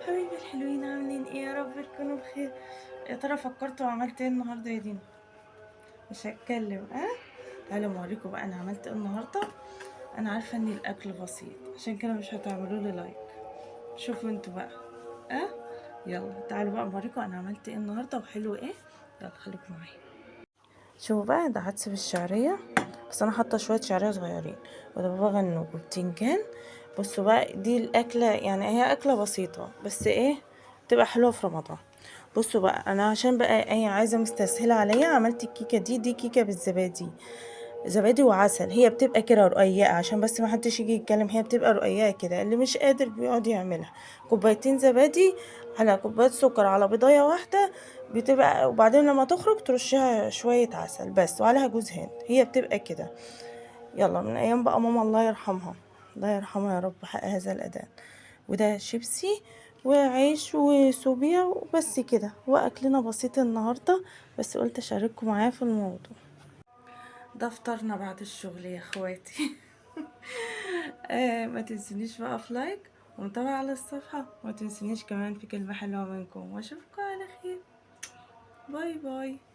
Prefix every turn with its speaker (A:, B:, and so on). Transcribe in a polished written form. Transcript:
A: حبايبي الحلوين، عاملين ايه؟ يا رب تكونوا بخير. يا ترى فكرتوا عملت ايه النهارده يا دينا؟ مش هتكلم. تعالوا ما اوريكم بقى انا عملت ايه النهارده. انا عارفه ان الاكل بسيط عشان كده مش هتعملوا لي like، شوفوا انتوا بقى. يلا تعالوا بقى اوريكم انا عملت ايه النهارده وحلو ايه. يلا خليكم معايا. شوفوا بقى، ده عدس بالشعريه، بس انا حاطه شوية شعرية صغيرين، وده بابا غنوج وبتنجان. بصوا بقى، دي الاكلة يعني هي اكله بسيطة بس ايه بتبقى حلوة في رمضان. بصوا بقى، انا عشان بقى ايه عايزه مستسهله عليا عملت الكيكه دي. دي كيكة بالزبادي، زبادي وعسل. هي بتبقى كده رقيقه عشان بس ما حدش يجي يتكلم، هي بتبقى رقيقه كده، اللي مش قادر بيقعد يعملها. كوبايتين زبادي على كوباية سكر على بيضايه واحدة بتبقى، وبعدين لما تخرج ترشها شوية عسل بس وعليها جوز هند، هي بتبقى كده. يلا من ايام بقى ماما الله يرحمها، الله يرحمها يا رب حق هذا الاذان. وده شيبسي وعيش وسوبيا وبس كده، واكلنا بسيط النهارده، بس قلت اشارككم معايا في الموضوع. ده فطارنا بعد الشغل يا اخواتي. ما تنسونيش بقى في like ومتابعة على الصفحة، وما تنسونيش كمان في كلمة حلوة منكم، واشوفكم على خير. bye bye.